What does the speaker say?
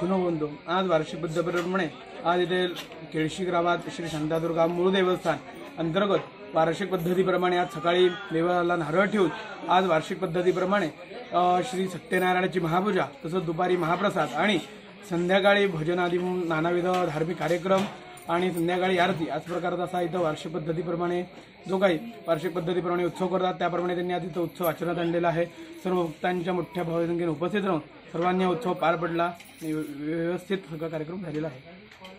सुनोबंधू आज वार्षिक पद्धतीप्रमाणे आज इथे केळशी गावात श्री शांतादुर्गा मूळ देवस्थान अंतर्गत वार्षिक पद्धतीप्रमाणे आज सकाळी देवाला नारळ ठेवून आज वार्षिक पद्धतीप्रमाणे श्री सत्यनारायणाची महापूजा तसंच दुपारी महाप्रसाद आणि संध्याकाळी भजन आदी नानाविध धार्मिक कार्यक्रम आणि संध्याकाळी आरती अशा प्रकारचा असा इथं वार्षिक पद्धतीप्रमाणे जो काही वार्षिक पद्धतीप्रमाणे उत्सव करतात त्याप्रमाणे त्यांनी आज इथं उत्सव आचरणात आणलेला आहे। सर्व भक्तांच्या मोठ्या भावसंख्येने उपस्थित राहून सर्वांनी उत्सव पार पडला, व्यवस्थित सगळा कार्यक्रम झालेला आहे।